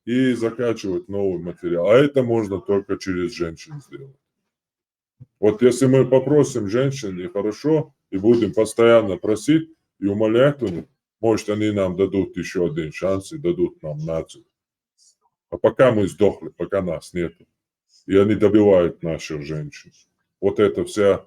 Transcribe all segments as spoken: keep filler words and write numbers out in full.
и закачивать новый материал. А это можно только через женщин сделать. Вот если мы попросим женщин, и хорошо, и будем постоянно просить и умолять у них, может, они нам дадут еще один шанс и дадут нам нацию. А пока мы сдохли, пока нас нету. И они добивают наших женщин. Вот это вся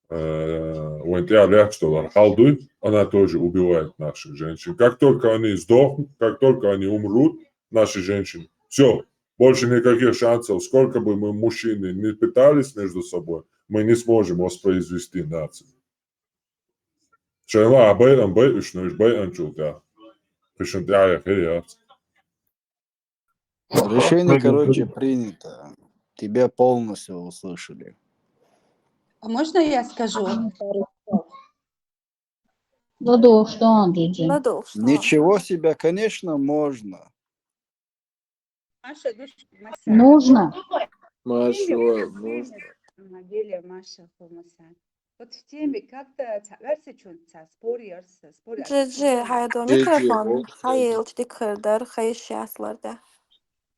э, вайн тӀехьа лаьтташ долу хьал дуй, она тоже убивает наших женщин. Как только они сдохнут, как только они умрут, наши женщины, все, больше никаких шансов. Сколько бы мы, мужчины, не пытались между собой, мы не сможем воспроизвести нацию. Шайла а байан бай уьш, но уьш байанчул тӀехь. Кхишан тӀехь яхе яц. Решение, короче, принято. Тебя полностью услышали. А можно я скажу пару слов? Надо что, Джиджи? Надо что? Ничего себе, конечно, можно. Маша, ну что, Мася, Нужно. Маша, Время, нужно. Ага, Геля, Маша, Хомасан. Вот в теме как-то ца- версия чё-то ца- спор ярса, спор ярса. Джиджи, хьайда Джиджи, микрофон, вот, хьаелча дика хир дара, хьайша яц лар да.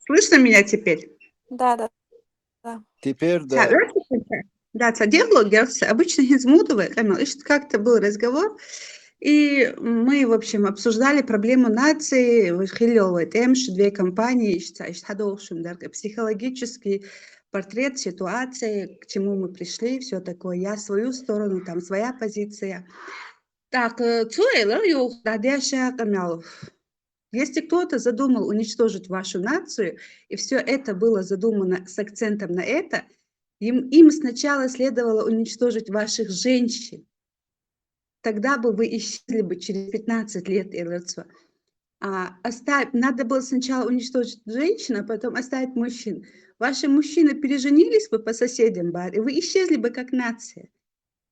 Слышно меня теперь? Да, да, да. Теперь Ца- да. версия чё-то? Да, ца дехло герса. Обычно хинз мудовый, Камил, ишт как-то был разговор. И мы, в общем, обсуждали проблему нации, хиллёвый тем, что две компании, ишт, ишт хадолшим, да, психологический портрет ситуации, к чему мы пришли, все такое. Я свою сторону, там своя позиция. Так, э, цу элар юха дӀадеша, Камил. Если кто-то задумал уничтожить вашу нацию, и все это было задумано с акцентом на это, им, им сначала следовало уничтожить ваших женщин. Тогда бы вы исчезли бы через пятнадцать лет, элар цо. А оставить, надо было сначала уничтожить женщин, а потом оставить мужчин. Ваши мужчины переженились бы по соседям, бар, и вы исчезли бы как нация.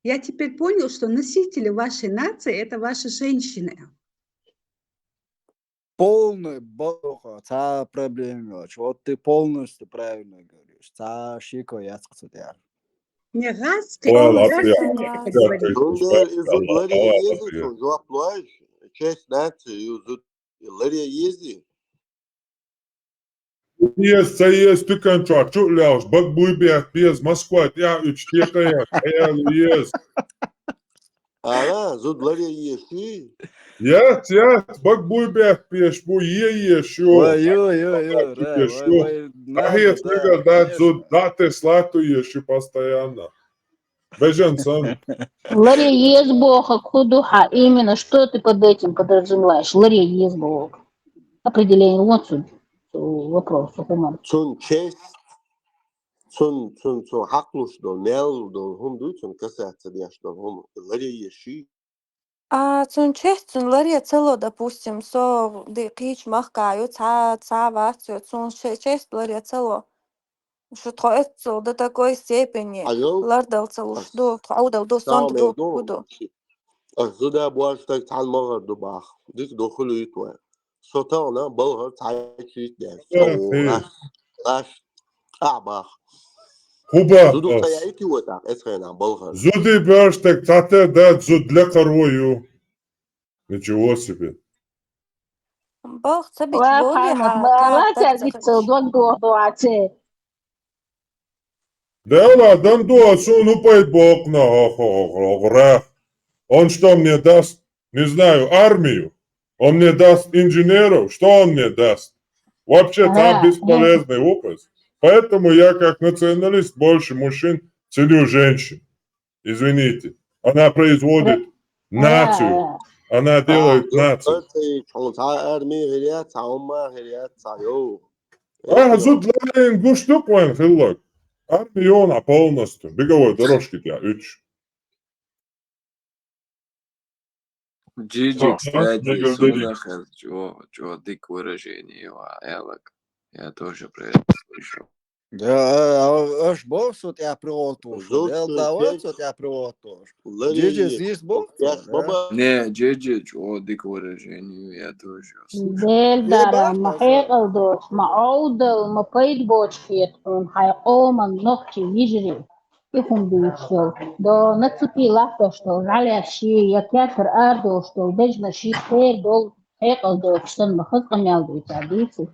Я теперь понял, что носители вашей нации — это ваши женщины. Полный бохо, ца проблема йоцуш. Вот ты полностью правильно говоришь. Ца шико яц кху тӀера. Мне раз Ой, он ладно, раз я- мне я- это говорит. Цундела иза ларъе еза, цунна жоп лойш, честь наци ю зуда ларъе еза. Еза, ца еза, туькан чохь чу а лаьллаш, бага буй бетта беза, Москва тӀехь уьдуш текхаян, аьлла еза. Ара, зуда ларъе еза ши? Яц, яц, бага буй бетта безаш бу, е езаш ю. Ой, ё, ё, ё, Езаш ра, ю. ой, ой, надо, Ахьес да, дагар дац конечно. зуда, дӀа а тесла ту езаш ю постоянно. Бежан санна. Ларъе еза бохург хӀун ду хьан? Именно что ты под этим подразумеваешь? Ларъе еза бохург. Определение. Вот цу, цу вопросу хӀуманна. Цунна честь, цунна, цунна, цунна хьакхалуш долу, мел долу хӀума дуй, цунна касаться деш долу хӀума. Ларъе еза ши? А, цунна честь, цунна ларъе ца ло, допустим, со ди кхечу махкахь ю, цхьа, цхьа вац ю, цунна ше-, честь ларъе ца ло. Шу тхо эццул до такой степени Хьажал? лардала ца луш ду, тхо Ӏовдал ду, сонта ду, хӀун ду? Ас зуда бохуш стаг цхьаьна ма гӀар ду баха. Дика ду хуьлуьйту вай. Со тахана балхара цхьаьна чуьйта деш. Со Эх, лаш, лаш, а баха. ХӀун баха Зуда ас? кхайаийти вай тӀаккха, эцхайна балхара. Зуди боьрша стаг цхьатерра дац, зуда лекхаро ю. Ничего себе. Балха ца бича Ва боле Хьамад, хьан ма кхаба ла ца дац гица дог доху доци. Да ладно, дан ду, а суна хӀун пайда боху на хо-, хо-, хо-, хо-, гӀрах? Он что мне даст? Не знаю, армию? Он мне даст инженеров? Что он мне даст? Вообще, там Ага, бесполезный опыт. Поэтому я как националист больше мужчин ценю женщин. Извините. Она производит нацию. Она делает нацию. Цхьа арми хир яц, цхьа хӀумма хир яц, цхьа йо. Ахьа зуда ларъен гуш ду-кх вайн хилларг? Арми йона полностью. Беговой дорожки тӀехь уьдуш. Джиджик, Ага, кстати, беговой суна дорожки. хезчо, чо дика выражение ва, Элок. Я тоже про это слышал. Да, а, аш бов со тӀехь пригӀоттуш. Зуд Эл шу давай кеч со тӀехь пригӀоттуш. ларъе Джиджис еза. йис бов Кеш цо, баба. Не, Джиджич, о, дика выражение, я тоже. Дел дара, ма хьекъал доцу, ма Ӏовдал, ма пайда боцу хета хьуна хьайн къоман нохчий йижарий. И хӀума дуьйцуш долу, дона цу тӀе латтош долу, жӀаьлеш шен я кертара арадолуш долу, бежнаш шен кхера долу, хьекъал доцуш санна, ма хаза къамел дуьйцу, дийцу.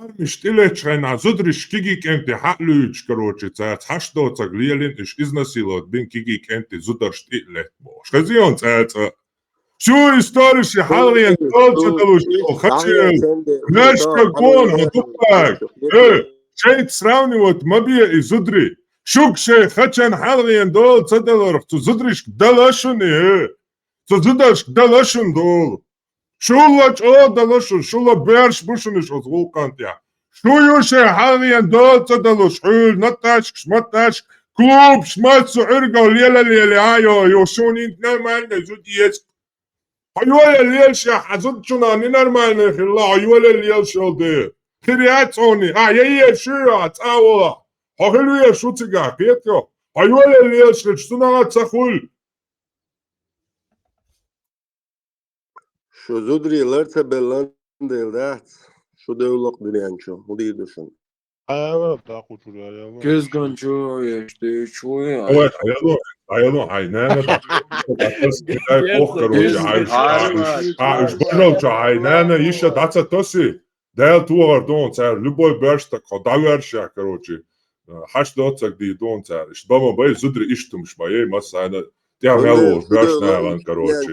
Армиш тӀелеттача хенахь зударий кегий кӀентий хьалуьйтуш, короче, цаьрца хьашт доцург лелийна, уьш изнасиловать бина кегий кӀентий зударий тӀелетта бохуш. Хезий хьуна цкъа а? Всю историю шен хьалхе дола ца далуш, хачел, вешка гон хьо дукхаг. Э, шайца сравнивать ма бе и зударий. Шуьга шайн хачан хьалхе дола ца даларх цу зударийшка дала шуна, э. Цу зударшка дала шуна дола. Шул а чӀогӀа дала шуна, шул а берш бу шуна уьш оцу гӀуллакхан тӀехь. Шу ю шайн хьалхе дола ца далуш, хьуьлла наташкаш, маташ, клубаш, массо Ӏуьрго лела лела, а, йо, йо, шуна хӀинца нормально зуда еза. Хьо йола лелаш, хьан зудчунах ненормальный хилла, хьо йола лелаш йолу де. Хир яц хьуна, а, я е шу, а, цӀа а вола. Хьо хила веза шу цигахь, кхетий хьо? Хьо йола лелаш хилча, цунах а ца хуьлу. Шу зударий лар ца беллан дела дац, шу девлла-кх дуьнен чу, хӀун дийр ду шуна? Ӏела, дакъу чуьра, Ӏела. Кезган чу, еш, дийр чу, Ой, Ӏела, Ӏела, хьайн нана, ох, короче, хьайн, а, уьш бажал чу хьайн нана, йиша дӀа ца тоси, Дала тохар ду хьуна цара, любой боьрша стаг хьо дӀаверша, короче, хьашт доцург дийр ду хьуна цара. Иштта бан ма бай, зударий иштта хӀумаш ма яй, массарна тӀехь мел волуш боьрша нахана, короче.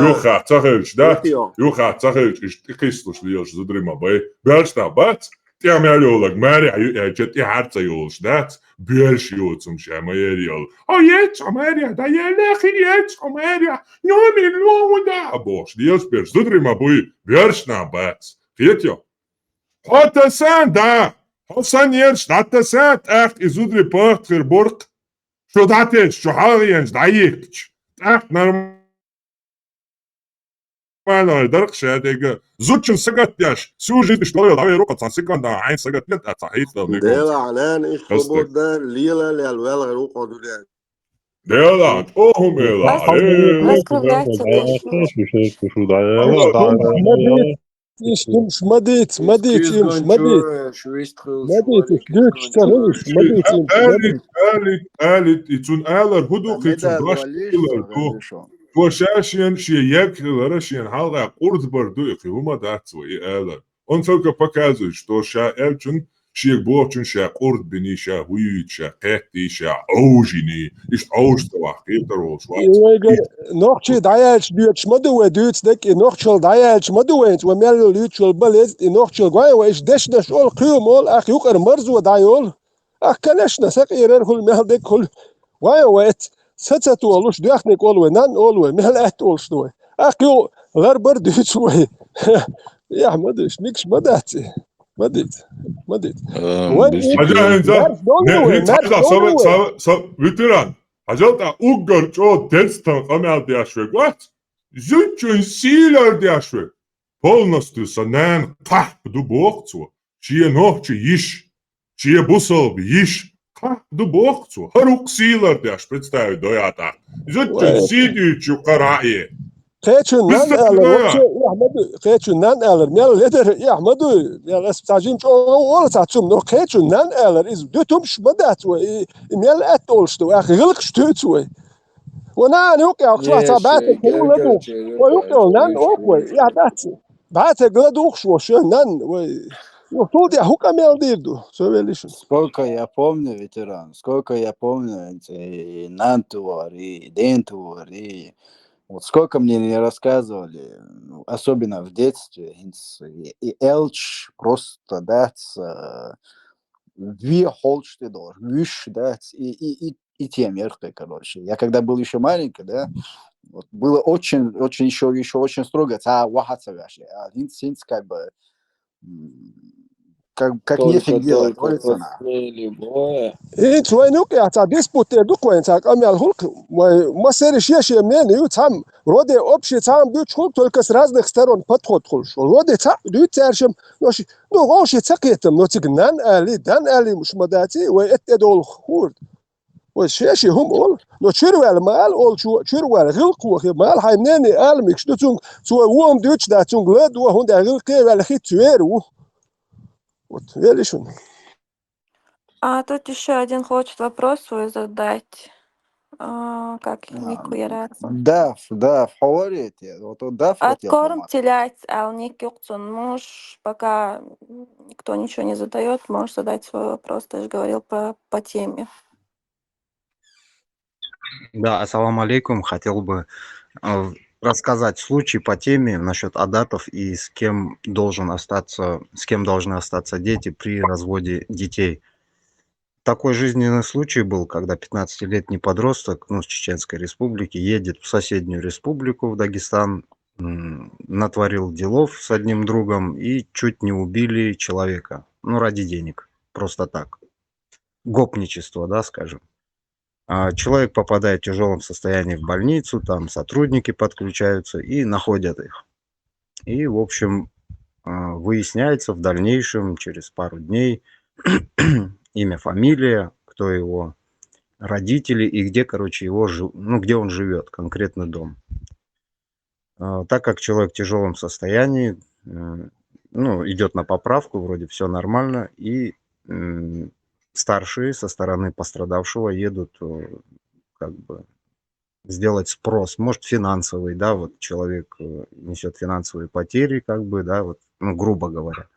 Юха ца хилча дац, юха ца хилча, иштта тӀекхийсалуш лелаш зударий ма бай. Боьрша нах бац, тӀехь мел йолург маре ю аьлча, тӀехьара ца йолуш дац, боьрша йоцу хӀума ша ма яра йолу. Хьо еццо маре, да еллехи еццо маре, номер лома да, бохуш, лелаш берш зударий ма буй, боьрша нах бац. Кхетий хьо? Хьо таса, да, хьо санна ерш дӀатаса, тӀаккха и зударий пахта хир бу-кх, шу дӀатесча, шу хьалхенчу дӀайихкича. ТӀаккха нормально дар-кх ша дерг. Зудчун сагатдеш, сюжеташ долу дӀавер ву-кх цхьа секунда, хьайн сагатден тӀе цхьа хьийцадала дика. Делахь, нана, иштта хабар дар, лела а лела, велхар ву-кх дуьнен. Делахь, чӀогӀа хӀума элахь. Э, Москва вдаьлла ца деш. Шу дӀа, Шу ма дийца, ма дийца, имаш, ма дийца. Ма дийца, дуьйцуш ца хуьлуш, ма дийца, имаш, ма дийца. Алит, алит, алит, и цунна алар хӀун ду, кхин цунна дош хилар ду. Цо ша шен, шен егга хиларан, шена хьалха къурд бар ду, и кхин хӀума дац вай, и алар. Он только показывает, что ша аьллачун, шега бохучун ша къурд биний, ша хӀуьйуьйту, ша кхеттий, ша Ӏовжиний, иштта Ӏовжа ца вахь, кхетар волуш вац. И вайга нохчий дӀаяьлча доьдуш ма ду вай, дуьйцу дерг, и нохчалла дӀаяьлча ма ду вайца, вай мел йолу юьйцуш йолу балет, и нохчалла гой вай, иштта дешнаш олу, кхин хӀума олу, ах юкъара марзо дӀайолу. Ах, конечно, сакъерар хуьлу, мел дерг хуьлу. Вай, вай, эц, са ца толуш, доьхниг олу вай, нанна олу вай, мел аьтта олуш ду вай. Ах, юкъа лар бар дуьйцу вай. Эхь, ма дуьйш, нигаш ма дац и. Ма дийца, ма дийца. Вай, Хьажа, хӀинца, марш долу не, вай, хӀинца марш хьажа, долу са, вай. Са, са, ветеран. Хьажал тӀа уггар чӀогӀа деза тхан къамел деш верг вац. Зудчун сийлар деш верг. Полностью сан нана кхахьпа ду боху цо. Шен нохчи йиш, шен бусалба йиш кхахьпа ду боху цо. ХӀара ву-кх сийлар деш, представить дой хьан тӀаккха. Зудчун сий дуьйцучу кхара а е. Кхечун нан алар, вообще, эхь ма ду, кхечун нан алар, мел ледара, эхь ма ду, мел ас цхьа жим чӀогӀа олу цхьа цум, но кхечун нан алар, иза дуьтумаш ма дац вай, и, и мел аьтта олуш ду, ах, гӀиллакхаш туьйцу вай. Ва нана юкъа яхаш, ва цхьа баьтта хир ву ладугӀуш, ва юкъа йолу нан олу вай, эхь дац. БӀаьцег ладугӀуш ву шу нанна, вай. Ну, хӀун де, хӀун къамел дийр ду, со веллий шуна. Сколько я помню, ветеран, сколько я помню, и нан тувар, и ден тувар, и вот сколько мне не рассказывали, ну, особенно в детстве, хӀинца и, и элч просто, да, ц-, э, ве холчты дор, виш, да, ц-, и, и, и и тем яркой, короче. Я когда был ещё маленький, да, вот было очень, очень ещё, ещё очень строго, ца вахаца вяши. А хӀинца, хӀинца как бы, м, как, как только, нефиг делать, только говорится, на. После любое. ХӀинца вайн юкъа яц, ца диспут тӀе ду-кх вайн, ца къамел хӀуллакх, вай массеран шен-шен мнение ю, цхьамма, вроде общий цхьамма дуьйцуш хӀуллакх, только с разных сторон подход хуьлуш. Вроде цхьаъ дуьйцу цаьршимма, но ши-, ну, вовши ца кхетам, но цига нан али, дан али муш ма дац, вай эт тӀедолу хурд. Вай шен-шен хӀума олу, но чуьра ваьлла ма ала олучо, чуьра ваьлла гӀиллакхо хир ма ала, хьайн мнение ала мегаш ду цуьнга, цо вон дуьйцуш дац, цуьнга ладо, хӀунда аьлча гӀиллакхе ваьлла хи ца вер ву. Вот, веллий шуна. А тут ещё один хочет вопрос свой задать. А, как ник уярат? Даф, даф, хьоварет я. Вот он даф вот я Откорм помак. Телять ал ник юкцун. Можешь, пока никто ничего не задает, можешь задать свой вопрос. Ты же говорил по, по теме. Да, ассаламу алейкум. Хотел бы э, рассказать случай по теме насчет адатов и с кем должен остаться, с кем должны остаться дети при разводе детей. Такой жизненный случай был, когда пятнадцатилетний подросток, ну, с Чеченской Республики, едет в соседнюю республику, в Дагестан, м, натворил делов с одним другом и чуть не убили человека, ну, ради денег, просто так. Гопничество, да, скажем. А человек попадает в тяжелом состоянии в больницу, там сотрудники подключаются и находят их. И, в общем, а, выясняется в дальнейшем, через пару дней, имя, фамилия, кто его родители и где, короче, его, жи- ну, где он живет, конкретный дом. А, Так как человек в тяжелом состоянии, м, ну, идет на поправку, вроде все нормально, и м, старшие со стороны пострадавшего едут э, как бы сделать спрос, может, финансовый, да, вот человек несет финансовые потери, как бы, да, вот, ну, грубо говоря.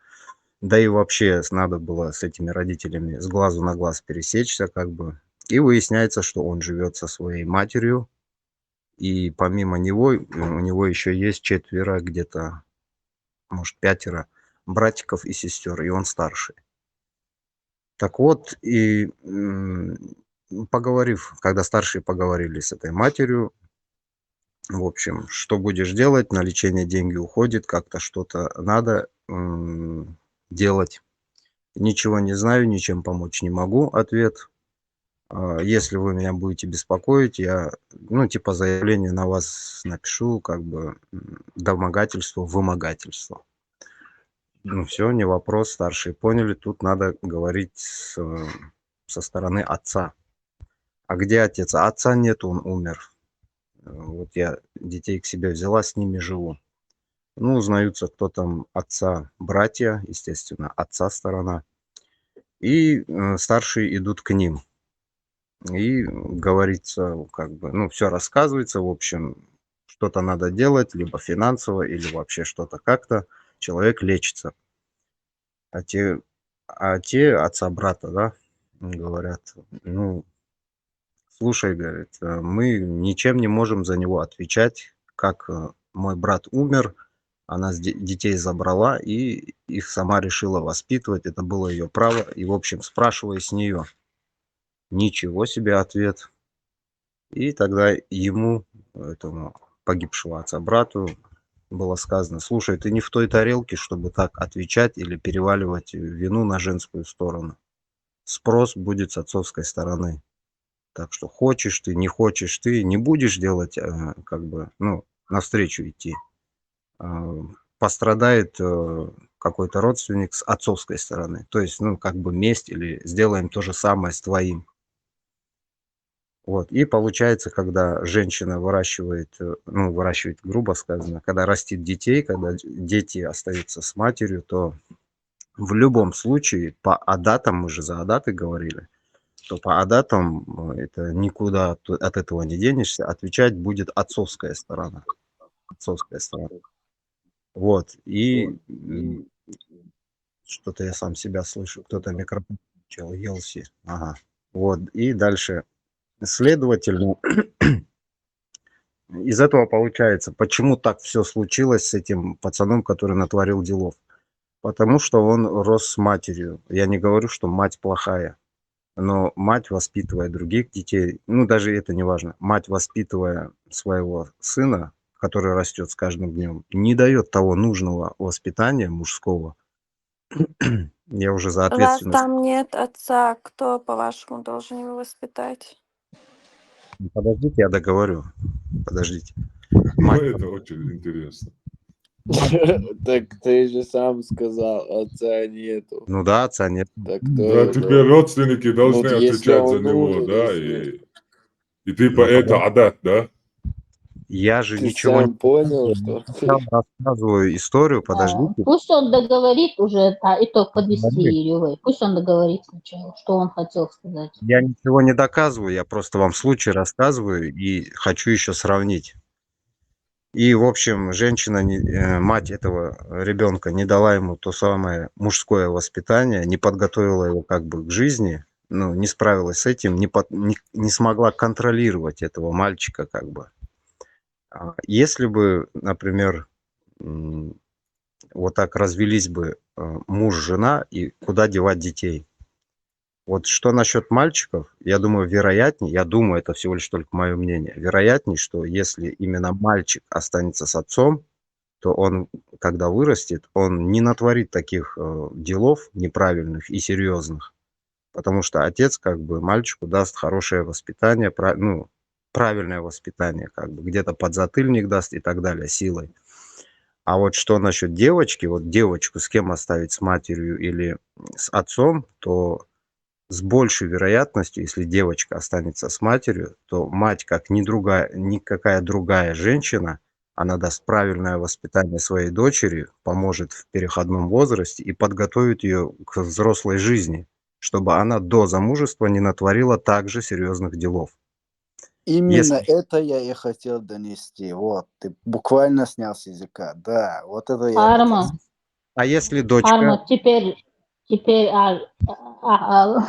Да и вообще с- надо было с этими родителями с глазу на глаз пересечься, как бы. И выясняется, что он живет со своей матерью, и помимо него э, у него еще есть четверо где-то, может, пятеро братиков и сестер, и он старший. Так вот, и м, поговорив, когда старшие поговорили с этой матерью, в общем, что будешь делать, на лечение деньги уходит, как-то что-то надо м, делать. Ничего не знаю, ничем помочь не могу, ответ. А, Если вы меня будете беспокоить, я, ну, типа заявление на вас напишу, как бы м, домогательство, вымогательство. Ну, все, не вопрос, старшие поняли, тут надо говорить с, э, со стороны отца. А где отец? А отца нет, он умер. Э, Вот я детей к себе взяла, с ними живу. Ну, узнаются, кто там отца, братья, естественно, отца сторона. И э, старшие идут к ним. И говорится, как бы, ну, все рассказывается, в общем, что-то надо делать, либо финансово, или вообще что-то как-то. Человек лечится. А те, а те отца брата, да, говорят, ну, слушай, говорит, э, мы ничем не можем за него отвечать, как э, мой брат умер, она с де- детей забрала и их сама решила воспитывать, это было ее право. И, в общем, спрашивая с нее, ничего себе ответ. И тогда ему, этому погибшего отца брату, было сказано: слушай, ты не в той тарелке, чтобы так отвечать или переваливать вину на женскую сторону. Спрос будет с отцовской стороны. Так что хочешь ты, не хочешь ты, не будешь делать, э, как бы, ну, навстречу идти. Э, Пострадает э, какой-то родственник с отцовской стороны. То есть, ну, как бы месть или сделаем то же самое с твоим. Вот. И получается, когда женщина выращивает, э, ну, выращивает, грубо сказано, когда растит детей, когда дети остаются с матерью, то в любом случае по адатам, мы же за адаты говорили, то по адатам э, это никуда от, от этого не денешься, отвечать будет отцовская сторона. Отцовская сторона. Вот. И м, что-то я сам себя слышу, кто-то микрофон включил, Елси. Ага. Вот. И дальше. Следовательно, из этого получается, почему так все случилось с этим пацаном, который натворил делов. Потому что он рос с матерью. Я не говорю, что мать плохая, но мать, воспитывая других детей, ну, даже это не важно, мать, воспитывая своего сына, который растет с каждым днем, не дает того нужного воспитания мужского. Я уже за У вас ответственность. Там нет отца, кто, по-вашему, должен его воспитать? Подождите, я договорю. Подождите. Ну, Мать, это очень интересно. Так ты же сам сказал, отца нету. Ну да, отца нет. Так кто Да, его? теперь родственники должны Вот если отвечать за он него, нужен, да, если и, и типа Ну, это да. адат, да? Я же Ты ничего сам не понял, что Я рассказываю историю, А, подождите. Пусть он договорит уже, да, итог подвести, Подожди. Ювей. Пусть он договорит сначала, что он хотел сказать. Я ничего не доказываю, я просто вам случай рассказываю и хочу еще сравнить. И, в общем, женщина, не- э, мать этого ребенка не дала ему то самое мужское воспитание, не подготовила его как бы к жизни, ну, не справилась с этим, не, под- не, не смогла контролировать этого мальчика как бы. А Если бы, например, м, вот так развелись бы э, муж, жена, и куда девать детей? Вот что насчет мальчиков, я думаю, вероятнее, я думаю, это всего лишь только мое мнение, вероятнее, что если именно мальчик останется с отцом, то он, когда вырастет, он не натворит таких э, делов неправильных и серьезных, потому что отец как бы мальчику даст хорошее воспитание, пра- ну, правильное воспитание, как бы где-то подзатыльник даст и так далее силой. А вот что насчет девочки, вот девочку с кем оставить, с матерью или с отцом, то с большей вероятностью, если девочка останется с матерью, то мать, как ни другая, никакая другая женщина, она даст правильное воспитание своей дочери, поможет в переходном возрасте и подготовит ее к взрослой жизни, чтобы она до замужества не натворила также серьезных делов. Именно Если это я и хотел донести. Вот, ты буквально снял с языка. Да, вот это я и хотел Арма, сказать. А если дочка... Арма, теперь, теперь, а, а, а,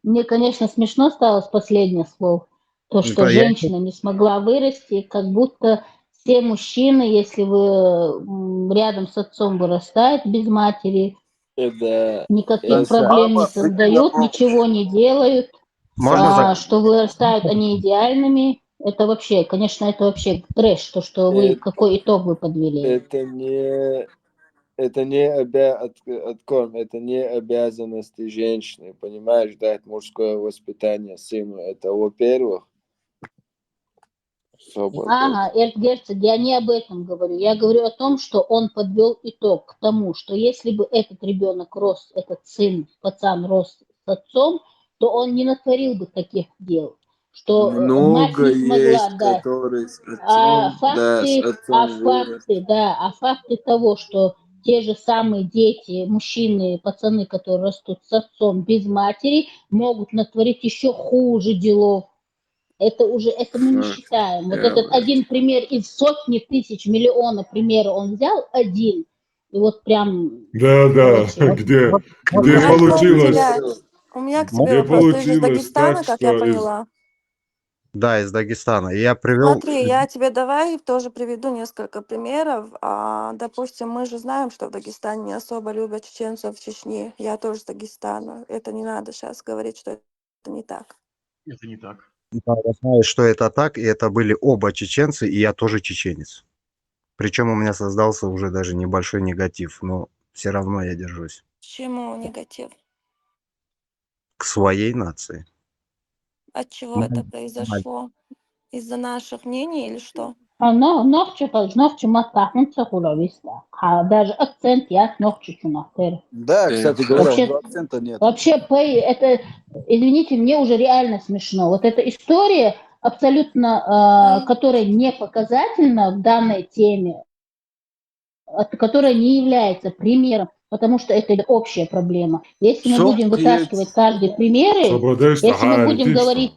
мне, конечно, смешно стало с последних слов. То, что Да, я- женщина не смогла вырасти, как будто все мужчины, если вы м, рядом с отцом вырастают без матери, это никаких это проблем не Арма, создают, прикинь, ничего не делают, Можно а, зак- что вырастают они идеальными, это вообще, конечно, это вообще трэш, то, что вы, это какой итог вы подвели. это не это не обя... от- откорм, это не обязанности женщины, понимаешь, дать мужское воспитание сыну. Это, во-первых, что вот это. Ага, Эрцгерцог, я не об этом говорю. Я говорю о том, что он подвел итог к тому, что если бы этот ребенок рос, этот сын, пацан рос с отцом, то он не натворил бы таких дел. Что э, мать Много не смогла есть, дать. Которые с А отцом, да, с факты, а отцом вырос. факты, да, а факты того, что те же самые дети, мужчины, пацаны, которые растут с отцом без матери, могут натворить еще хуже делов. Это уже, это мы не Факт. считаем. Вот Я этот говорю. Один пример из сотни тысяч, миллиона примеров он взял, один. И вот прям Да, да, очень. где, Вот- где Я получилось, извиняюсь. У меня к где тебе вопрос. Ты же из получилось так, Дагестана, как я что из... поняла. Да, из Дагестана. И я привел... Смотри, я тебе давай тоже приведу несколько примеров. А, допустим, мы же знаем, что в Дагестане не особо любят чеченцев в Чечне. Я тоже с Дагестана. Это не надо сейчас говорить, что это не так. Это не так. Да, я знаю, что это так, и это были оба чеченцы, и я тоже чеченец. Причем у меня создался уже даже небольшой негатив, но все равно я держусь Почему негатив? к своей нации. От чего это Мальчик. произошло? Из-за наших мнений или что? А, но, нохчи, нохчи мастахын цахула виста. А даже акцент я нохчи чунахтер. Да, Э, кстати говоря, у Вообще, него акцента нет. вообще, по- это, извините, мне уже реально смешно. Вот эта история абсолютно, э, Ай. которая не показательна в данной теме, от- которая не является примером, потому что это общая проблема. Если мы будем Сохтиец. Вытаскивать каждый примеры, Сободешта если мы будем харитишта. Говорить,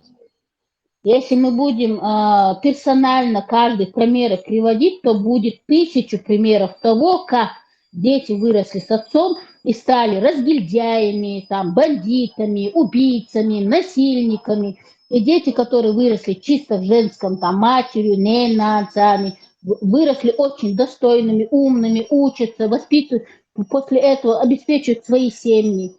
если мы будем а, персонально каждый пример приводить, то будет тысячу примеров того, как дети выросли с отцом и стали разгильдяями, там, бандитами, убийцами, насильниками. И дети, которые выросли чисто в женском, там, матерью, ненанцами, выросли очень достойными, умными, учатся, воспитывают, после этого обеспечивают свои семьи.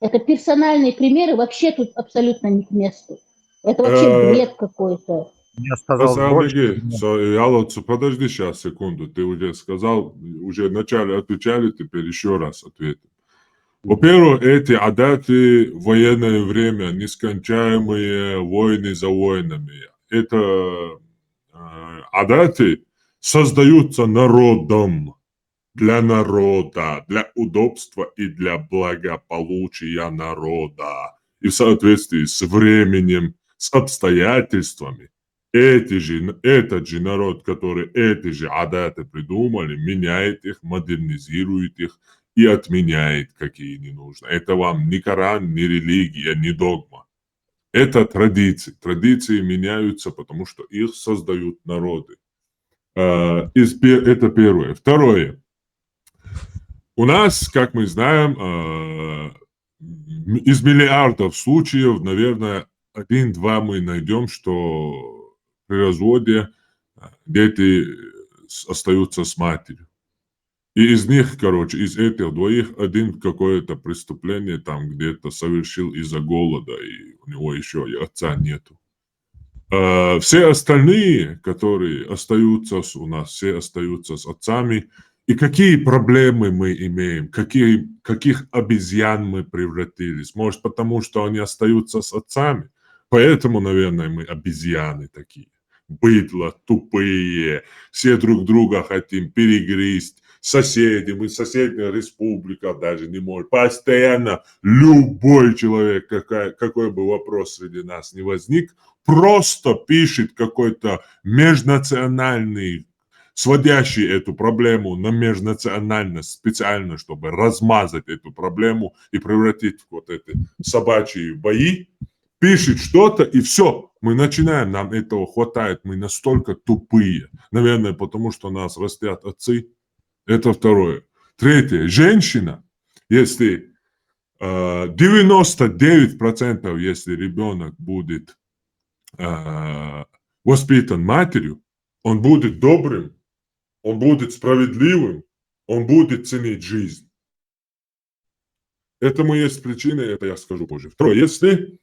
Это персональные примеры, вообще тут абсолютно не к месту. Это вообще Э, бред какой-то. Я сказал больше. Сандеги, со- я лучше, подожди сейчас секунду, ты уже сказал, уже вначале отвечали, теперь еще раз ответим. Во-первых, эти адаты в военное время, нескончаемые войны за войнами. Это э, адаты создаются народом, для народа, для удобства и для благополучия народа. И в соответствии с временем, с обстоятельствами эти же, этот же народ, который эти же адаты придумали, меняет их, модернизирует их и отменяет, какие не нужно. Это вам не Коран, не религия, не догма. Это традиции. Традиции меняются, потому что их создают народы. Э, из пе-, это первое. Второе. У нас, как мы знаем, э, м, из миллиардов случаев, наверное, один-два мы найдем, что при разводе, э, дети с-, остаются с матерью. И из них, короче, из этих двоих один какое-то преступление там где-то совершил из-за голода, и у него еще и отца нету. Э, все остальные, которые остаются с-, у нас, все остаются с отцами. И какие проблемы мы имеем, какие, каких обезьян мы превратились? Может, потому что они остаются с отцами? Поэтому, наверное, мы обезьяны такие. Быдло, тупые, все друг друга хотим перегрызть. Соседи, мы соседняя республика даже не может. Постоянно любой человек, какая, какой бы вопрос среди нас ни возник, просто пишет какой-то межнациональный, сводящий эту проблему на межнациональность специально, чтобы размазать эту проблему и превратить в вот эти собачьи бои, пишет что-то, и все, мы начинаем, нам этого хватает, мы настолько тупые. Наверное, потому что нас растят отцы. Это второе. Третье. Женщина, если э, девяносто девять процентов, если ребенок будет э, воспитан матерью, он будет добрым, он будет справедливым, он будет ценить жизнь. Этому есть причины, это я скажу позже. Второе, если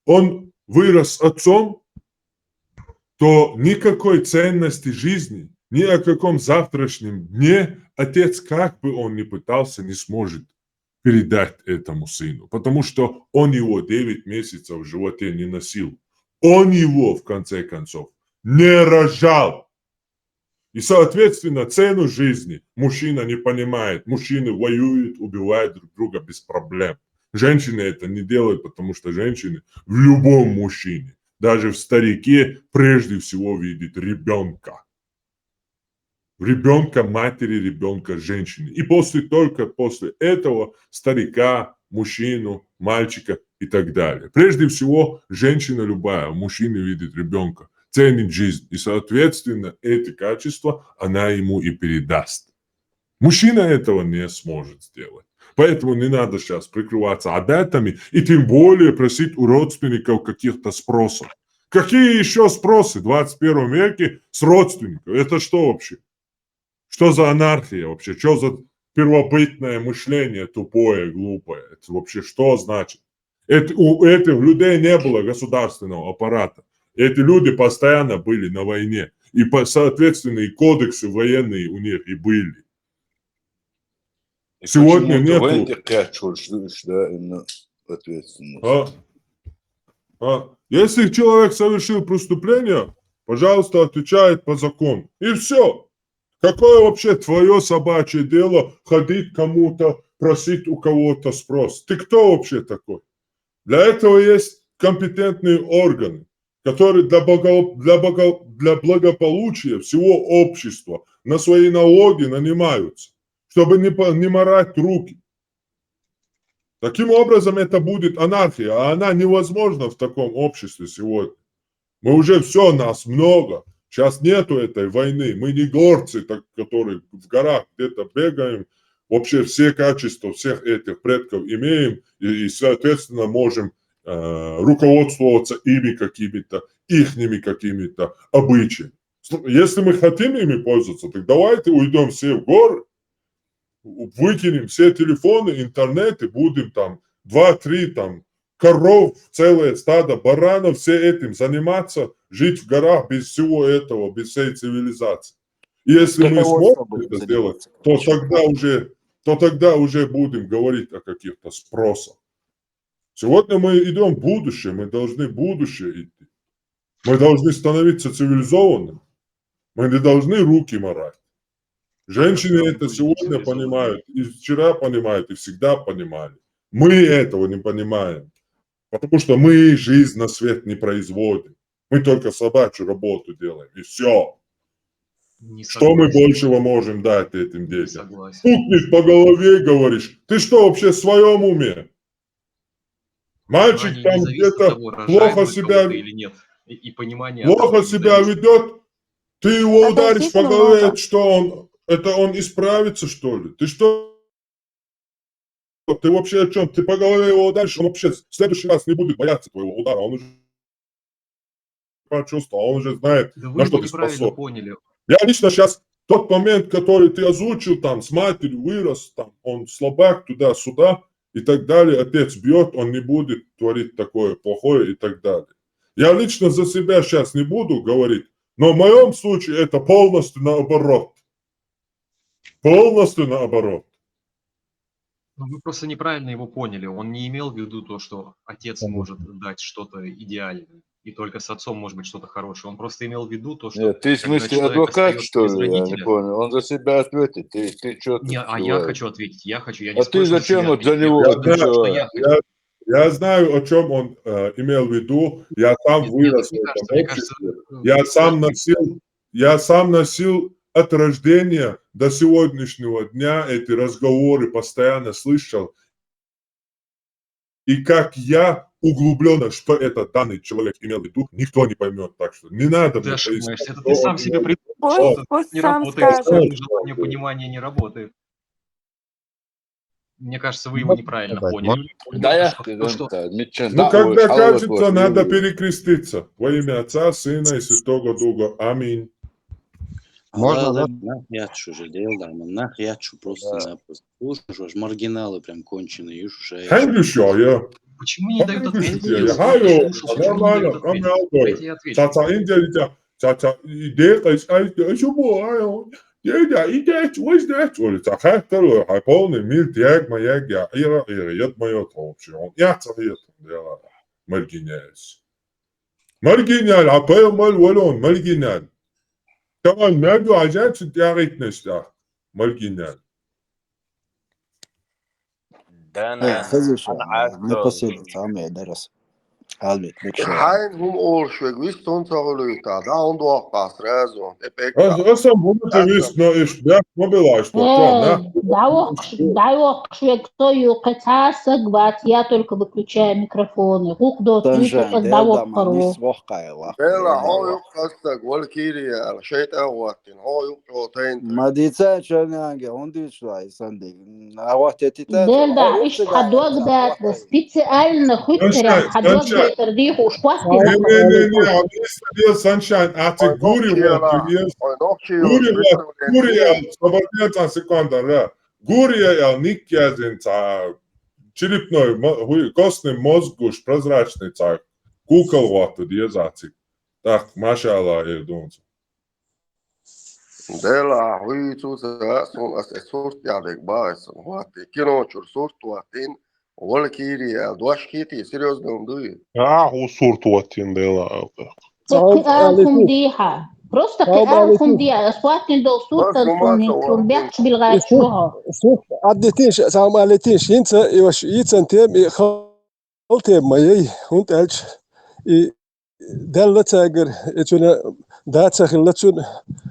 он вырос с отцом, то никакой ценности жизни, ни о каком завтрашнем дне отец, как бы он ни пытался, не сможет передать этому сыну, потому что он его девять месяцев в животе не носил. Он его, в конце концов, не рожал. И, соответственно, цену жизни мужчина не понимает. Мужчины воюют, убивают друг друга без проблем. Женщины это не делают, потому что женщины в любом мужчине, даже в старике, прежде всего видит ребенка. Ребенка матери, ребенка женщины. И после, только после этого старика, мужчину, мальчика и так далее. Прежде всего, женщина любая, мужчина видит ребенка, ценит жизнь. И, соответственно, эти качества она ему и передаст. Мужчина этого не сможет сделать. Поэтому не надо сейчас прикрываться адатами и тем более просить у родственников каких-то спросов. Какие еще спросы в двадцать первом веке с родственников? Это что вообще? Что за анархия вообще? Что за первобытное мышление тупое, глупое? Это вообще что значит? Это, у этих людей не было государственного аппарата. Эти люди постоянно были на войне. И, по, соответственно, и кодексы военные у них и были. И Сегодня почему-то нету. Военных качивают, что, что, да, именно ответственность. А? А? Если человек совершил преступление, пожалуйста, отвечает по закону. И все. Какое вообще твое собачье дело ходить кому-то, просить у кого-то спрос? Ты кто вообще такой? Для этого есть компетентные органы, которые для, благо- для, благо- для благополучия всего общества на свои налоги нанимаются, чтобы не, по- не морать руки. Таким образом, это будет анархия, а она невозможна в таком обществе сегодня. Мы уже все, нас много. Сейчас нету этой войны. Мы не горцы, так, которые в горах где-то бегаем. Вообще все качества всех этих предков имеем и, и, соответственно, можем э, руководствоваться ими какими-то, ихними какими-то обычаями. Если мы хотим ими пользоваться, так давайте уйдем все в горы, выкинем все телефоны, интернет, и будем там два-три там коров, целое стадо баранов, все этим заниматься, жить в горах без всего этого, без всей цивилизации. И если мы Скотоводство сможем будем это сделать, заниматься, то короче. Тогда уже, то тогда уже будем говорить о каких-то спросах. Сегодня мы идем в будущее, мы должны в будущее идти. Мы должны становиться цивилизованными. Мы не должны руки морать. Женщины это сегодня понимают, и вчера понимают, и всегда понимали. Мы этого не понимаем, потому что мы жизнь на свет не производим. Мы только собачью работу делаем, и все. Не Что мы согласен, большего можем дать этим не детям? согласен. Стукнет по голове, говоришь, ты что, вообще в своем уме? Мальчик Понимание там не зависит от где-то того, плохо рожает себя, кого-то или нет. И, и понимание от плохо этого не себя зависит. Ведет, ты его Подождите ударишь по голове, немного. это что он, это он исправится, что ли? Ты что? Ты вообще о чем? Ты по голове его ударишь, он вообще в следующий раз не будет бояться твоего удара. Он уже почувствовал, он уже знает, Да на вы что его ты неправильно способен. Поняли. Я лично сейчас тот момент, который ты озвучил, там, с матерью вырос, там, он слабак, туда-сюда и так далее, отец бьет, он не будет творить такое плохое и так далее. Я лично за себя сейчас не буду говорить, но в моем случае это полностью наоборот. Полностью наоборот. Ну, вы просто неправильно его поняли. Он не имел в виду то, что отец Мгм. Может дать что-то идеальное, и только с отцом может быть что-то хорошее. Он просто имел в виду то, что Нет, ты в когда смысле человек адвокат, остается что без ли? Я не родителя, понял. Он за себя ответит. Ты, ты что Не, тут а я говоришь? Хочу ответить, я хочу, я А не ты спрашиваю, что зачем я вот за ответил, я него говорю, что отвечаешь? я хочу. Я, я знаю, о чем он э, имел в виду. Я сам Нет, нет, вырос так в мне этом кажется, мне кажется, обществе. э, Я вы сам знаете, носил, я сам носил от рождения до сегодняшнего дня эти разговоры постоянно слышал. И как я углубленно, что этот данный человек имел в виду, никто не поймет. Так что не надо ты мне ошибаешься. пояснять, Это что ты сам он себе имел в виду. придумал, Пусть, что пусть не сам работает. скажет. Желание понимания не работает. Мне кажется, вы его Можно неправильно сказать? Поняли. Можно? Да, я Что, что, что? это, Митчен, Ну, да, когда ой, алло, кажется, слушай, надо ну, перекреститься во имя Отца, Сына и Святого Духа. Аминь. Можно, Алло, да? Нах ятшу же дело, да, Нах ятшу просто-напросто. Слушаешь, маргиналы прям конченые, ишь, уже. Хангюшо, я. Почему не дают Хангюшо, ответить? я. Я Хайо, слушал, почему не дают ответить? Хангюшо, Дайте я отвечу. Цаца индиалита, цаца идея, ай, ай, ай, ай, ай, ай, ай, ай, ай, полный мир, тяг, моя, я, ира, ира, я, моё, вообще, он, я, цаца, я, маргиняйс. Маргинял, а поел мал, валон, маргинял. Таман, мягу, а я, цит, я, ритнес, да, маргинял. Дана, Э, хазиша, ана мы ацо. Последовательно, самое дорос. Албит, бекшо. Хайн хум олшвег вистон цагалуйта, да он дуакка сразу. Эпек. Ас, асам, бумата вис, но иш, бяк, мобилаш, то, Э, на. давох, давох швег то ю кецасаг ват, я только выключаю микрофоны. Хук до Танжан, только дел давох да манис пару. вохкай вах. Бела, хо юк хастаг, валкирия, шейта ватин, хо юк чотен. Мадица чананге, он дичла, и санди. Аватетита. Дел да, иш хадуаг да, специально хуйтера Саншайн, хадуаг Саншайн. да, дих уж Не, не, не, не, а мне садил Саншайн, а ты гури вот, ты ес. Гури вот, гури, а, свободец, а, секунда, да. Гури, а, ник я зин, ца, черепной, мо-, хуй, костный мозг уж прозрачный, ца, кукол вот, ты ес, а ты. Так, машалла, я думаю. Дела, хуй цуца, сон ас э сурт ядек баес, вати, кино чур сурт ватин, валкирия, дуаш кити, серьезно он дуй. А, ху сурт ватин дела. Кыал хум диха. Просто кыал хум диха. Асфальтин дол сурт ас хуни чур бяхч билгачуха. Сурт аддитиш, сам алитиш, инца, иваш, ицан тем, и хал тем, моей, хунт эльч, и Дала цагар, эцуна да цахилла цун,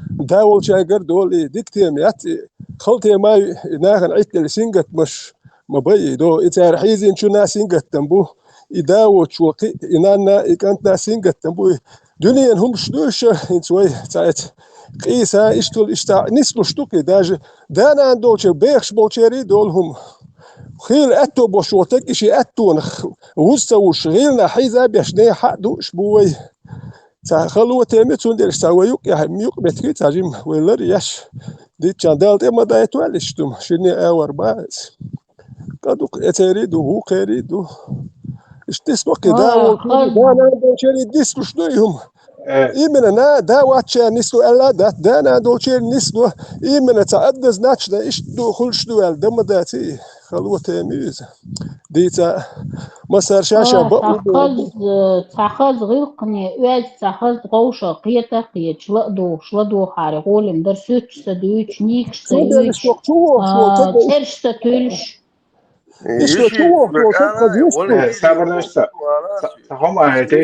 да волчагар доли, дик тем ят, хал темай, нахан иттел сингат маш, ма бай, до, и цар хизин чуна сингаттан бу, и да волчу, и нанна, и кантна сингаттан бу. Дуниян хумш душа, ин цвай, цаэц. Къиса, иштул, ишта, нислу штуки, даже, да нан долче, бехш болчери дол хум. Хил этто бош вотак, иши эттонах. Вуз ца вуш, гъилна хьиза беш не хьа душ буй. Ца халуа теми цун дерш ца вай юк, я, юк метхи ца жим вайлар яш. Дичан дал тема да этвалиш тум, шини авар бац. Кадук эцери ду, ху кери ду. Иштис боки да, вол кери, да, на, да, чери дис куш ду юм. Именно на, да, вача нис ду, Алла, да, да, на, долчер нис ду. Именно ца однозначно иш ду, хулш ду, ал, да, ма да, ци. Халуа теми из. Дица масар шаша ба. Цахаз, цахаз гъилкъни, уяз цахаз гъовша, къиета, къиеч, ла ду, шла ду хари, гъолим, дар сюч, са дуч, никш, са юч, церш, са тюльш. Ишла чу вохт, вохт, вохт, вохт. Сабрнашта. Сахома, это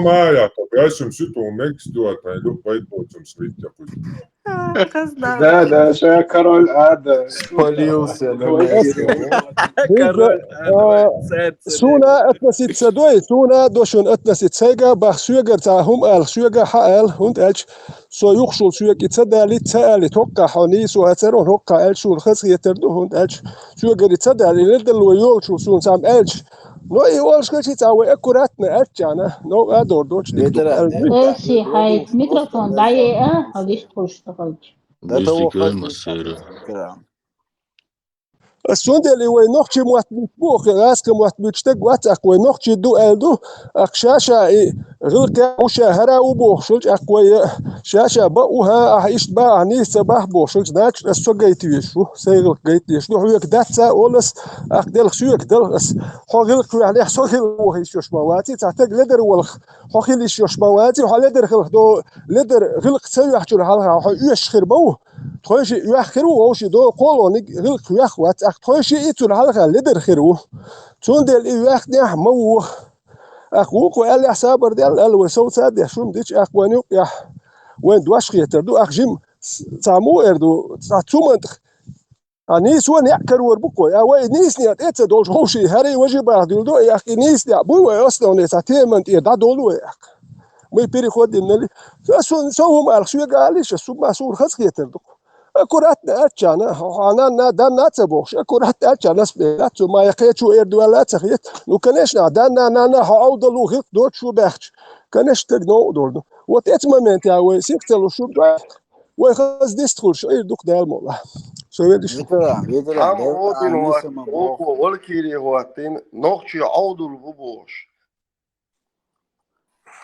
ма яхь, то бясим су ту мекс дуа тай, лук байт боцум свитя пусть. Да, да, ша король ада. Спалился. Суна относиться дой, суна дошун относиться. Сайга бах суьгар ца хум ал, суьга ха ал, хунт элч. Со юхшул суьг и ца дали, ца али, токка хони, со ацаро хокка элч, шул хас хетер ду, хунт элч. Суьгари ца дали, ледал вай йолчул сун сам элч. Но и олшка чи ца вай аккуратно элчана, но а дор доч дик. Ветеран, Элчи хай микрофон дае, а, а виш куш тахалч. До того, как массира. Ас цундели вай нохчи мотт бич бохи, аска мотт бич таг вац ак вай нохчи ду эл ду, ак шаша и гилка уша хара у бохшулч ак вай шаша ба у ха, ах ишт ба, ах ниса бах бохшулч, значит, ас со гайт вешу, сай гилк гайт вешу, хуйк даца олас, ах делх суьк делх ас, хо гилк вяхлех со гилк вохи шош ма ваци, ца таг ледер волх, хо хилиш шош ма ваци, хо ледер хилх до, ледер гилк ца вяхчур халха, хо уьш хир бау. Тхойши вяххир ву вовши до, колоник гилк вяхвац, ах тхойши и цур халха ледер хир ву. Цундел и вяхнех ма ву. Ах ву ку эл сабар дел, эл вай совца де шум дич, ах вай нюк ях. Вай дуаш хетер ду, ах жим ца му эр ду, ца цумантх. А нис вон я карвар бу кой, а вай нис не эца долш вовши, хари вожи бах дил до, ах и нис не бу вай основне ца темант и да дол вай ах. Мы переходим на ли. Со хум ах суьга али, ша су ма сур хас хетер ду. Аккуратно ачана, хана на да на ца бохш, аккуратно ачана спе, ацу ма я кечу эр дуала ца хет. Ну, конечно, да на на на ха аудалу хит дочу бахч. Конечно, так но дорду. Вот эти моменты я вай сих целу шум да. Вай хас дистхуш, ир дук дал мола. Со ведиш. Ветеран, ветеран. Ам обин ват, око валкири ваттин, нохчи аудул бу бош.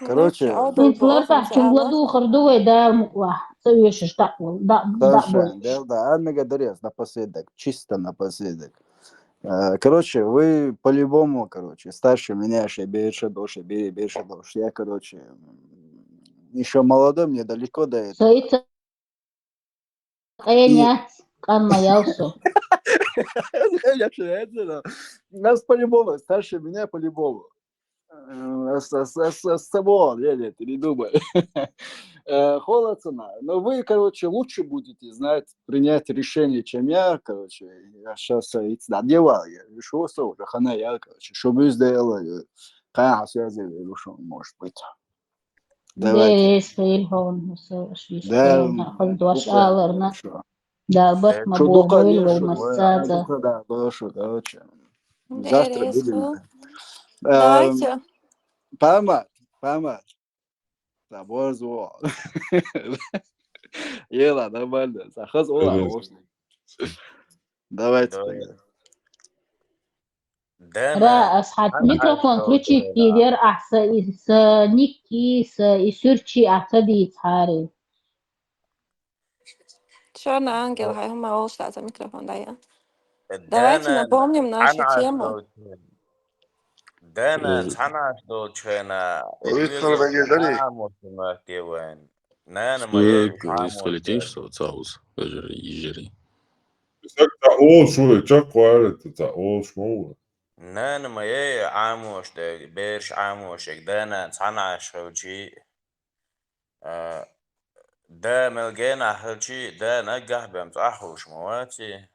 Короче, Интлар тахчун ладу харду вай дал мукла. Са вешиш таквал. Да, да, Саша, да, да, а мега дарес напоследок, чисто напоследок. Э, Короче, вы по-любому, короче, старше меня, ше берша дольше, бери берша дольше. Я, короче, еще молодой, мне далеко до этого. Саица Эня, канма ялсу. Я же это, да. Нас по-любому, старше меня по-любому. Э, с- с- с- с- С собой, не, не, ты не думай. Э, Холод цена. Но вы, короче, лучше будете знать, принять решение, чем я, короче. Я сейчас надевал, я решил, что уже хана я, короче, чтобы сделал, конечно, связи вышел, может быть. Давайте. Дерес хил ховун хуса шиш. Да, Хил дуаш буквально аларна. хорошо. Далбат ма Что духовно, богуйл что вол масцаза. Да, хорошо, короче. Завтра Интересно. будем. Э, Давайте. Памат, памат. Забор звук. Ела, нормально. Захаз ола, Мгм. можно. Давайте. Давай. Тогда. Дана, Ра, асхат, Дана микрофон Альфа включи, Дана. Кивер ахса, и са никки, са и сюрчи ахса дийц хари. Черный ангел, хай хумма олш за микрофон дая. Дана, Давайте напомним нашу Дана тему. Альфа Дана, Э, цхьана аш долчу хенахь, Ой, Исхьакъ, вай гердани? Нана ма яй, Суьг, Исхьакъ, исхьакъ, ца уз, хӀажар, йижари. Исхьакъ, ца олуш ву, чекх вара, ца олуш ма ву. Нана ма яй, Ӏамош дерг, бераш Ӏамош дерг, Дана цхьана аш хилчий, а, да мел генахь хилчий, да наггахь бен цӀахь хуш ма ваций.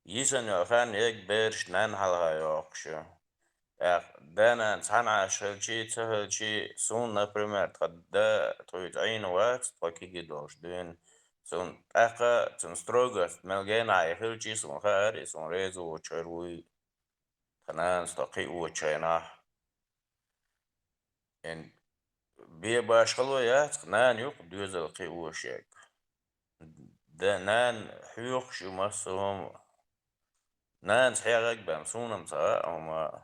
Йисан йолу хан ерг бераш нанна хьалха йоккхуш ю. ТӀаккха да-нана цхьаьна Ӏаш хилчий, ца хилчий, суна, например, тхан да тхуьйца Ӏийна вац, тхо кхин а долуш дуьйна. Суна тӀаккха цуьнан строгость мел генахь а хилчий, суна хаьара, и суна реза воцуш хир вуй тхан нанас тхо кхиочу хенахь. Эн бен башхало яц, нана юкъа доьзал кхиош ерг. Да, нана хьоьхуш ю массо а хӀума. Нанас хьегӀаг бен суна-м ца хаьа хӀума.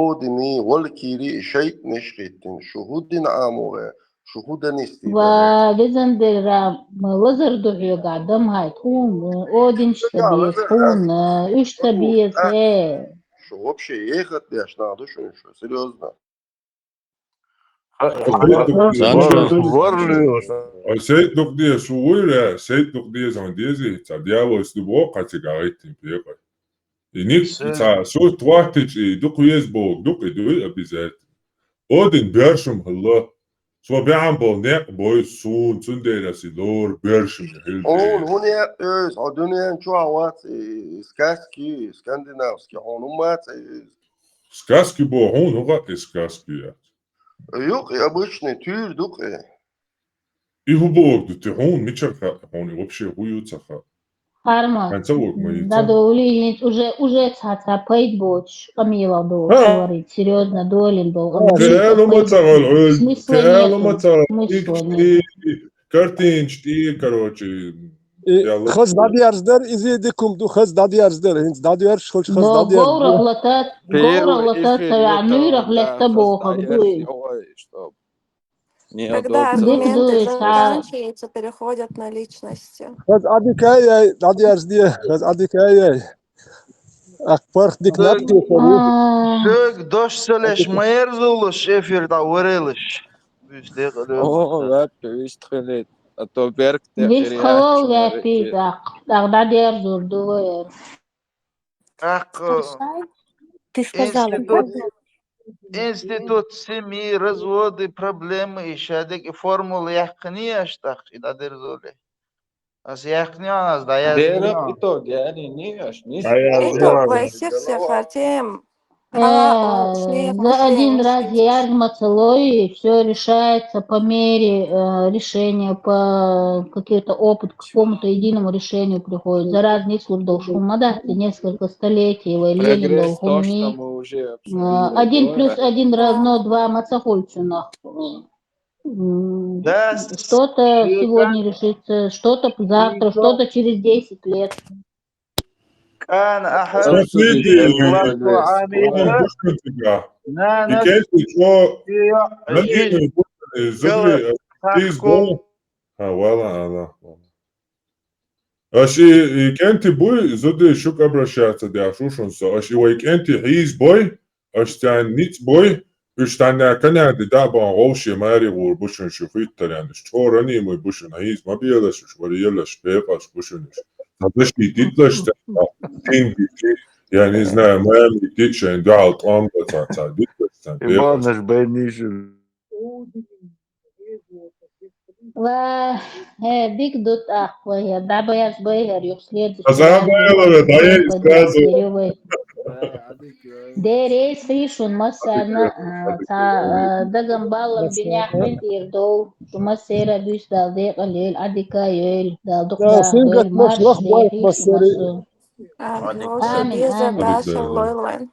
Одини, валкири, шайтӀанаш хӀиттина, шу хӀу дина Ӏамугъе, шу хӀу данисти Ва даре. Везандерра лазар ду хьоьга, дам хӀай, тхуна, Одинш ца Ша беза, лазар аз, тхуна, уьш ца тхуна, беза, а, хе. Шу вообще ехат деш нах ду шуна шу, серьёзно. Ха, Сан ва-, ва-, варли. Ай, Сейд Дукъдиев, шу вуйра, Сейд Дукъдиев, сан дези, ца дьявол, если бо, кхачи гагайтин пекъа. И ник, Се- ца, шу твахтич, и дукъ ез бо, дукъ и дуй обязательно. Один бершум хилла. Со бегӀан бол некъ бой сун, цундела си лор бершум хилла. Он, хун я, эз, а дунен чу а вац, и сказки, скандинавский, он умац, и Сказки бо, хун, ну, как и сказки я. Юкъ, и обычный, тюр, дукъ, и. И хӀу боху ду, ти хьуна мичара хаьа, хьуна вообще хӀу ю ца хаьа? Харма. Хьан ца вок ма йица? Да, да, ули, уже, уже ца, ца пайд боч, Камила до, Ха! Говорит, серьёзно, долин был. Ха, Камила, Каялу ма ца гӀол, гӀол, смысла Каялу нету, ма ца гӀол, смысла икс нету. Ти, картинч ти, короче, И яла. Хаз дадъярздер, изи дикум ду, хаз дадъярздер, хинц дадъярш, хулч хаз Но дадъярздер. Говрах латат, Первый говрах латат, эфир ца я это, нуйрах да, летта хаз бохах, дадъярз, дуй. Ой, чтоб. Не Когда отдаться. Аргументы Дык, дык, а. Заканчиваются, переходят на личности. Хаз адикай яй, дадъярздия, хаз адикай яй. Ах, парх дик Дог-, лапки, А. Дог дош селеш Адика. Майер зулуш эфир да варелыш. Виш декъа лёз. О, лапки, виш тхылет. А то берг те Виш переяхчи хавал на вяпи, веке. Ах, ах, дадъярзур, дувай. Ах, Слушай, ты сказала, институт, как институт семьи, разводы, проблемы и шадек, и формулы яхкани аштах, и дадерзоле. Ас яхкани ас, да я Дера зино. Итог, я не, не, аш, не А я спорю. Итог, знаю. Вайсех всех, Артем. Э, Ага, ушли, за ушли, один раз ушли. Ярмацелой, и всё решается по мере, э, решения, по какой-то опыт к какому-то единому решению приходит. За разные службы шумадахти несколько столетий, вай лелин Прогресс то, что долгуни. Мы уже Э, обсудили, один плюс один равно два мацахульчунах. М, Да, что-то сегодня решится, что-то завтра, что-то через десять лет. Кан ахар Сосиди, Влад Аминов. Нана. Икенти чо, Ио, мани жи-, зубри, Гала, Хаско. Ха, вала, ала. Аш и, и кӀентий буй, зуди шуьга обращаться деш ва шуна со. Аш и вай кӀентий хьийзабой, аш царна ницкъ бой, уьш цхьанна канади дӀа а бан гӀовше маре гӀур бу шуна шу хӀуьттаренна. Уьш чӀорани муй бу шуна, хьийза ма белаш уьш, вара елаш, бекъаш бу шуна уьш. Ца даши дитлаш ца, дин дити, я не знаю, мами дити, шайн дуьхьал тӀом ба ца, ца дитлаш ца, бекъаш. Ибанаш байнишин. Ва, э, дик ду тӀаккха вай, дӀабаьрза бай хӀара юха следующий Аза раз. Байла, да, я сразу. Деррис хи шун массарна, а, ца, а, даган баллам бинехь хӀун дийр дов, шу массера буьйса Дала декъал йойла, Ӏадика йойла, Дала дукха Да, даха сингат йойла, мас марш лах лехи байт шу массери. Массу. Амин, Амин, деза амин. Даша лойлан.